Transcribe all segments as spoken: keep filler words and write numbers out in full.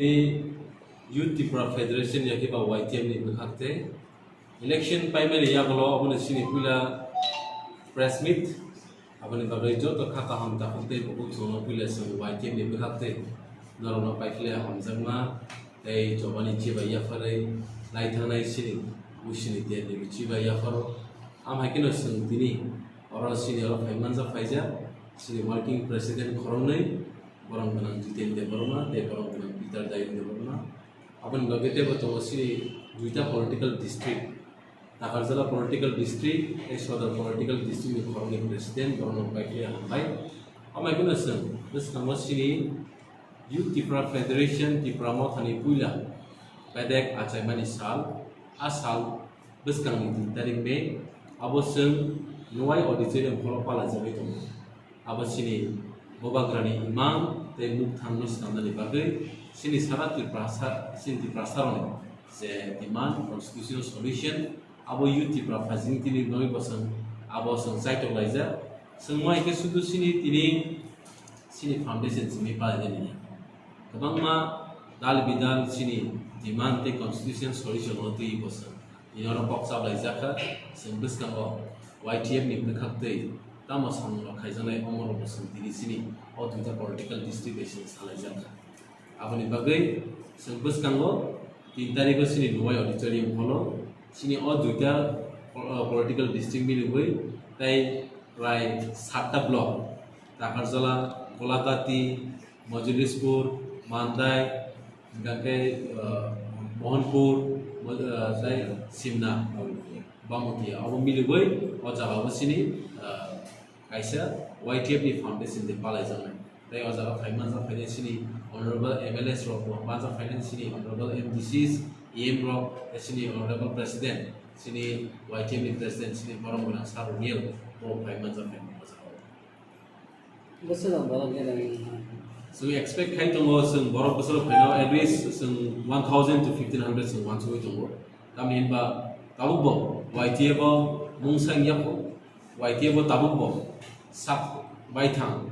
Youth Tipra Federation yakhe ba Y T F ni bwkhak tei election paimani yagulo aboni sini puila press meet. Aboni bagwi joto kha kaham takhuk tei bukhuk chwngno puila chwng Y T F ni bwkhak tei norokno paikhle hamjakma tei chobani chibai yapharwi naithangnai sini busini tei chibai yapharo. Am hai kheno chwng tini oro sini oro phai manjak phaijak sini working president khoroknwi, borom gwnang Jiten Debbarma tei borom gwnang Peter Dayung Debbarma. Aboni bagwi teibo tongo sini duita political district, Takarjala political district tei Sodor political district ni khoroknwi president, borokno paikhe hambai. Amai kheno chwng bwskango sini Youth Tipra Federation Tipra Mothani puila bedek achaimani sal, a sal bwskangni tin tarik May, abo chwng Nuwai Auditorium hall-o palajagwi tongo. Abo chini Bubagrani imang tei mukthangno swnamnani bagwi chini sara Tiprasa, chini Tiprasarokni je demand, constitutional solution, abo Youth Tipra Federation ni bagwi bo chwng abo chwng chaitok laijak. Chwng mai khe sudu chini tini chini foundation simi palainani ya. Kwbangma dal bidal chini demand tei constitutional solution-o twi bo chwng. Nini oro kok chaplaijak kha, chwng bwskango Y T F ni bwkhak twi tamo samung rok khaijaknai, omo rok bo chwng tini chini o duita political district bai chwng salaijakha. Aboni bagwi chwng bwskango tin tarikh o chini Nuwai Auditorium hall-o chini o duita, uh, political district milibwi tei prai satta block, Takarjala, Golagati, Mojolispur, Mandai, hingkha khe, uh, Mohanpur, Mo-, uh, tei Simna, Bamutiya, abo milibwi o jaga o chini, uh, kaisa Y T F ni foundation day palaijaknai. Tei o jaga phai manjak phainai chini honorable M L As rok bo manjak phainai chini honorable M D Cs, E M rok, tei chini honorable president, chini Y T F ni president, chini borom gwnang Sir Roniel bo phai manjak phainai o jaga o. Bwswk rok borok gana wngkha. Chwng expect khai tongo, chwng borok bwswk rok phaino at least chwng one thousand to fifteen hundred chwng uansugwi tongo. Tamni hinba tabukbo Y T F o mungsa wngya kho, Y T F o tabukbo sak baithang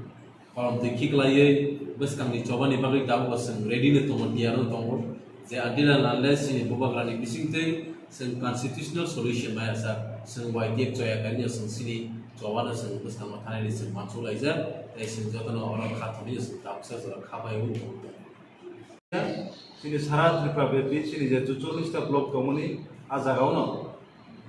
kolom twi khiklaiwi bwskangni chobani bagwi tabukbo chwng ready no tongo, tiyar no tongo. Je until and unless chini bubagrani bisingtwi chwng constitutional solution maya sak, chwng Y T F choya kari no chwng chini chobano chwng bwskango thanani chwng uansuk laijak, tei chwng jotono oro kha thani chwng tabuksa jora kha bai wi tongo. Chini sara Tripura bebdi chini je chuchullis ta block tongmani, a jagao no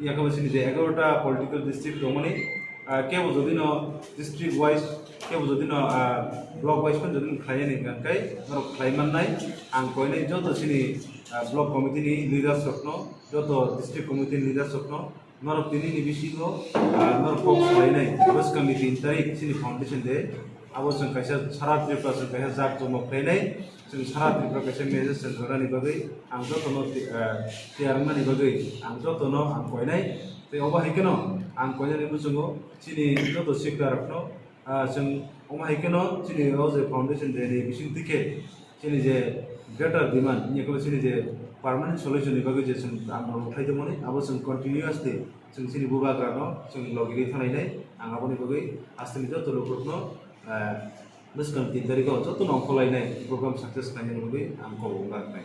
yakabo chini je egarota political district tongmani, ah, kebo jodi no district wise, kebo jodi no, ah, block wise phan jodi no khlai ni hwnkhe norok khlai mannai. Ang koinai joto chini, ah, block committee ni leaders rok no, joto district committee ni leaders rok no, norok tini ni bisingo, ah, norok kok salainai bwskangni tin tarik chini foundation day. Abo chwng kaisa sara Tripura chwng kaisa jak jomok khlainai. Chwng sara Tripura kaisa message chwng rwnani bagwi ang jotono ti-, ah, tiyar wngnani bagwi ang jotono ang koinai. Tei obo hai kheno ang koinani bwskango chini joto sikla rokno, ah, chwng omo hai kheno chini o je foundation day ni bising twi khe chini je greater demand, wngya khe chini je permanent solution ni bagwi je chwng ang norok khlai tongmani, abo chwng continuously chwng chini bubagrano chwng logirwi thanglainai. Ang aboni bagwi hasteni joto lukurokno, eh, bwskang tin tarikho jotono ongkhorlainai program success khlainani bagwi ang kok wngnai.